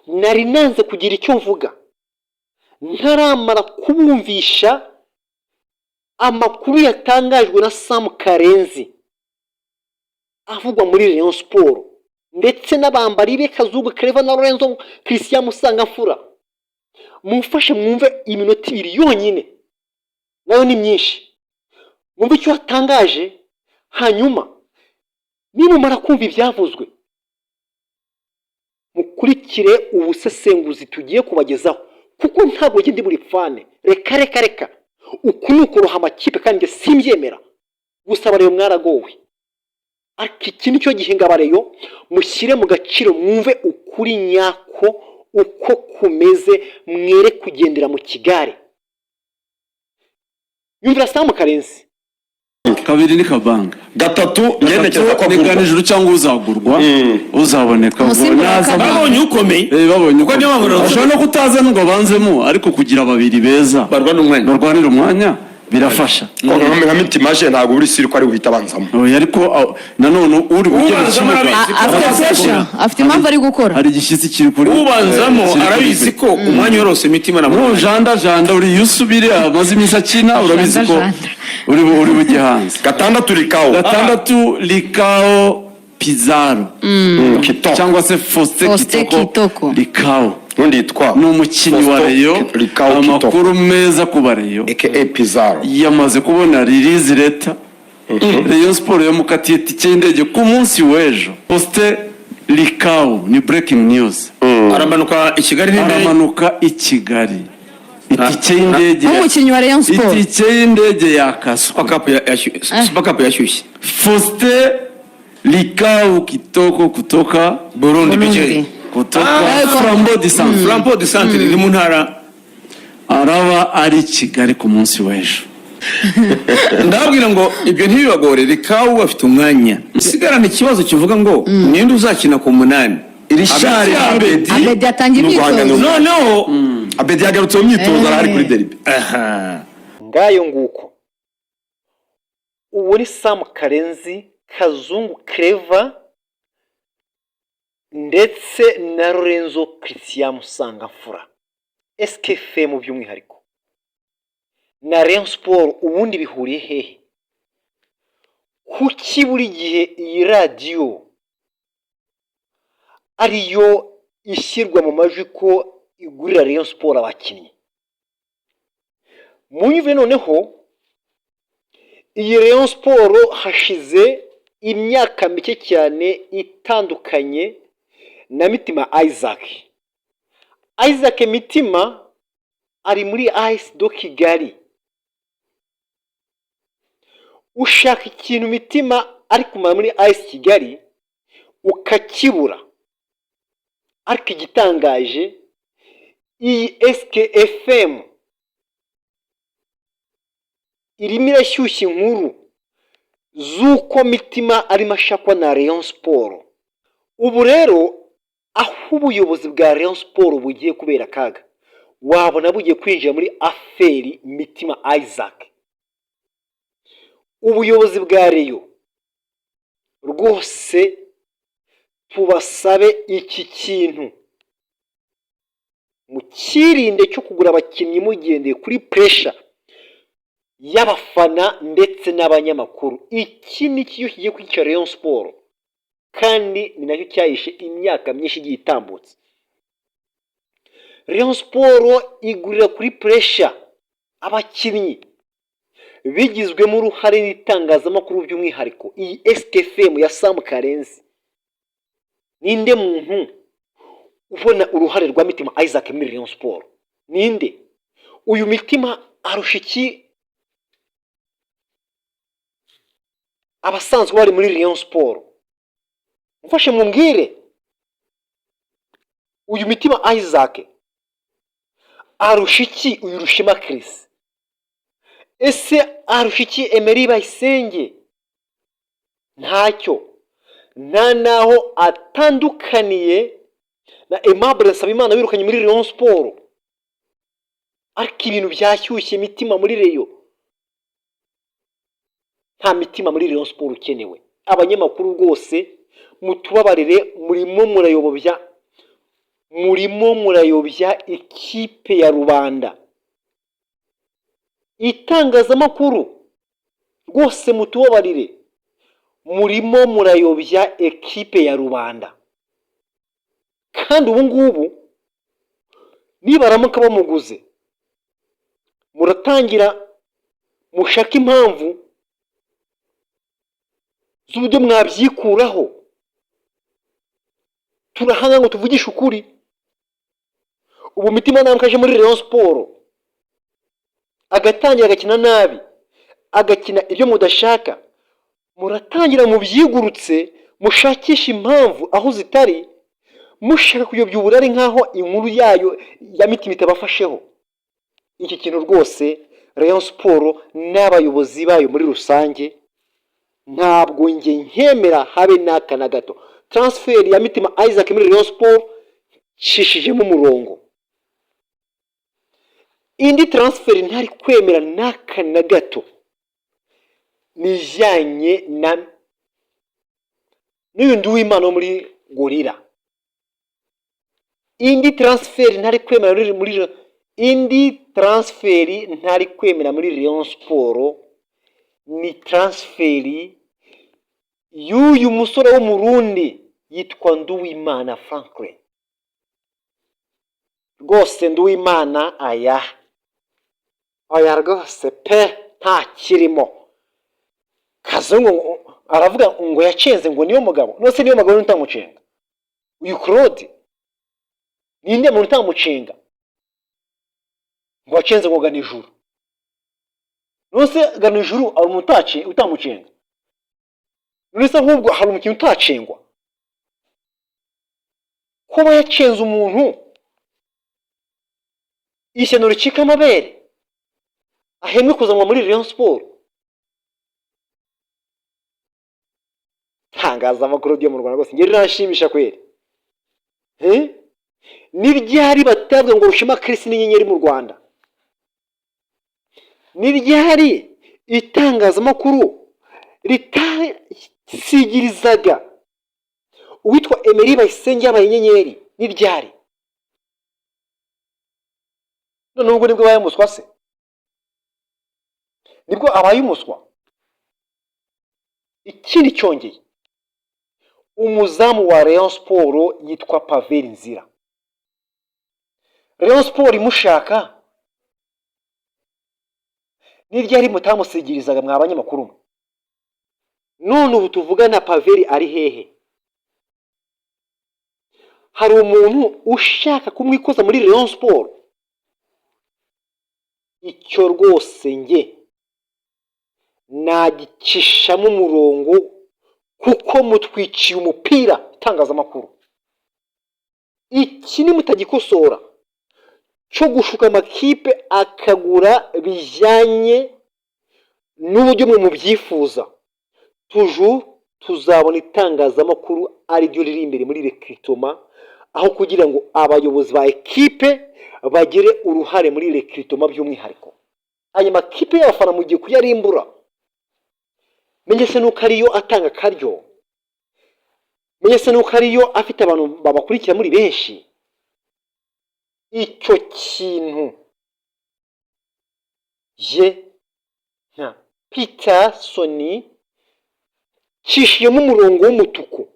Nari nanze kugira icyo mvuga ntaramara kubumvisha amakuru yatangajwe na Sam Karenzi avugwa muri Rayon Sport ndetse n'abambari be Kazungu Clever na Lorenzo Christian Musangamfura. Mumfashe mwumve iminota 2 yonyine, nayo ni myinshi. Mwumve icyo yatangaje, hanyuma nimumara kumva ibyavuzwe mukurikire ubusesenguzi tugiye kubagezaho, kuko ntabwo njye ndi buri fane. Reka reka reka, uku ni ukuroha amakipe kandi njye simbyemera. Gusa abareyo mwaragowe, ariko iki ni cyo gihe ngo abareyo mushyire mu gaciro, mwumve ukuri nyako uko kumeze, mwere kugendera mu kigare. Yumvira Sam Karenzi. Kabiri ni Kabanga. Gatatu njye ntekereza ko ni agurwa. Ganijuru cyangwa uzagurwa, uzaboneka. Umusimbura wa Naza- kabiri. Babonye ukomeye. Babonye Kuko niyo mpamvu ashobora no kutaza ngo abanzemo, ariko kugira babiri beza barwana umwanya, barwanira umwanya birafasha. Ko nka Mitima je ntabwo uri siri ko ari buhita abanzamo. Oya, ariko nanone uri ujya mu Ubanzamo kibuga arabizi ko- Afite pressure, afite impamvu ari gukora. Hari igishyitsi kiri kuri Ubanzamo kiri kuri arabizi ko umwanya worose Mitima na Nk'ubu Janda Janda uri yusubire amaze iminsi akina, urabizi ko Janda. uri bujye hanze. Gatandatu Rikawo. Gatandatu Likao Pizarro. Kitoko. Cyangwa se Faustin Faustin Kitoko. Kitoko. Likao. Undi yitwa Ni umukinnyi wa Faustin Rayon. Likao Kitoko. Amakuru meza ku bareyo, aka Pizarro, yamaze kubona release letter. Rayon Sport yamukatiye itike y'indege ku munsi w'ejo. Faustin Likao ni breaking news. Aramanuka i Kigali n'indege. Aramanuka i Kigali, itike y'indege. Nk'umukinnyi wa Rayon Sport. Itike y'indege yakaswe. Super Cup yashyushye. Faustin Likao Kitoko kutoka Burundi. Burundi. BJ. Kutoka Ah. Flambeau du Centre. Flambeau du Centre iri mu ntara. Araba ari i Kigali ku munsi w'ejo. Ndababwira ngo ibyo ntibibagore, Rikawu afite umwanya. Sigarana ikibazo kivuga ngo ninde uzakina ku munani? Irishari Hagati ya Abedi. Abedi yatangiye Ni uguhangana. imyitozo. Noneho Abedi yagarutse mu myitozo, arahari kuri derby. Aha. Ngayo nguko, uwo ni Sam Karenzi, Kazungu Clever ndetse na Lorenzo Christian Musangamfura. SKFM by'umwihariko na Rayon Sport ubundi bihuriye hehe? Kuki buri gihe iyi radiyo ariyo ishyirwa mu majwi ko igurira Rayon Sport abakinnyi? Munyumve noneho, iyi Rayon Sport hashize imyaka mike cyane itandukanye na Mitima Isaac. Isaac Mitima ari muri AS de Kigali. Ushaka ikintu Mitima ari kumara muri AS Kigali ukakibura, ariko igitangaje, iyi SKFM irimo irashyushya inkuru z'uko Mitima arimo ashakwa na Rayon Sport. Ubu rero aho ubuyobozi bwa Rayon Sport bugiye kubera akaga, wabona bugiye kwinjira muri affaire Mitima Isaac. Ubuyobozi bwa Rayon rwose tubasabe iki kintu mukirinde cyo kugura abakinnyi mugendeye kuri pressure y'abafana ndetse n'abanyamakuru. Iki ni cyo kigiye kwica Rayon Sport kandi ni nacyo cyayishe imyaka myinshi igiye itambutse. Rayon Sport igurira kuri pressure abakinnyi bigizwemo uruhare n'itangazamakuru, by'umwihariko iyi SKFM ya Sam Karenzi. Ninde muntu ubona uruhare rwa Mitima Isaac muri Rayon Sport? Ninde? Uyu Mitima arusha iki abasanzwe bari muri Rayon Sport? Mufashe mumbwire, uyu Mitima Isaac arusha iki uyu Rushema Chris? Ese arusha iki Emery Bayisenge? Ntacyo, nta naho atandukaniye na Aimable Nsabimana wirukanye muri Rayon Sport. Ariko ibintu byashyushye, Mitima muri Rayon. Nta Mitima muri Rayon Sport ukenewe. Abanyamakuru rwose mutubabarire, murimo murayobobya. Murimo murayobya ikipe ya rubanda. Itangazamakuru rwose mutubabarire, murimo murayobya ekipe ya rubanda. Kandi ubu ngubu nibaramuka bamuguze, muratangira mushake impamvu z'uburyo mwabyikuraho. Turahanga ngo tuvugishe ukuri. Ubu Mitima ntabwo aje muri Rayon Sport, agatangira agakina nabi, agakina ibyo mudashaka, muratangira mubyigurutse, mushakisha impamvu aho zitari, mushaka kuyobya uburari nk'aho inkuru yayo ya Mitima itabafasheho. Iki kintu rwose, Rayon Sport n'abayobozi bayo muri rusange, ntabwo njye nkemera habe n'aka na gato. Transfer ya Mitima Isaac muri Rayon Sport nshishijemo umurongo. Indi transfer ntari kwemera n'aka na gato ni ijyanye na n'uyu Nduwimana wo muri Gorilla. Indi transfer ntari kwemera muri indi transfer ntari kwemera muri Rayon Sport ni transfer y'uyu musore w'Umurundi yitwa Nduwimana Franklin. Rwose Nduwimana, aya aya rwose pe, nta kirimo. Kazungu aravuga ngo yacenze, ngo niyo mugabo. Nose niyo mugabo utamucenga? Uyu Claude ninde muntu utamucenga ngo wacenze ngo gana ijuru? Nose gana ijuru hari umuntu utamucenga? None se ahubwo hari umukinnyi utacengwa? Kuba yacenze umuntu, ishyano ricika amabere, ahembwe kuzanwa muri Rayon Sport. Itangazamakuru ryo mu Rwanda rwose njye riranshimisha kweri. Ni ryari batabwa ngo Rushema Chris n'inyenyeri mu Rwanda? Ni ryari itangazamakuru ritasigirizaga uwitwa Emery Bayisenge yabaye inyenyeri? Ni ryari? None ubwo nibwo abaye umuswa se? Nibwo abaye umuswa? Ikindi cyongeye, umuzamu wa Rayon Sport yitwa Pavel Nzira, Rayon Sport imushaka, ni ryari mutamusigirizaga, mwa banyamakuru mwe? None ubu tuvugana Pavel ari hehe? Hari umuntu ushaka kumwikoza muri Rayon Sport? Icyo rwose njye nagicishamo umurongo, kuko mutwiciye umupira. Itangazamakuru, iki nimutagikosora cyo gushuka amakipe akagura bijyanye n'uburyo mwe mubyifuza, toujours tuzabona itangazamakuru ariryo riri imbere muri recrutement, aho kugira ngo abayobozi ba ekipe bagire uruhare muri recrutement. By'umwihariko aya makipe y'abafana, mugiye kuyarimbura. Menye se nuko ariyo atanga akaryo, menye se nuko ariyo afite abantu babakurikira muri benshi. Icyo kintu ye nka Peter Soni cishiyemo umurongo w'umutuku.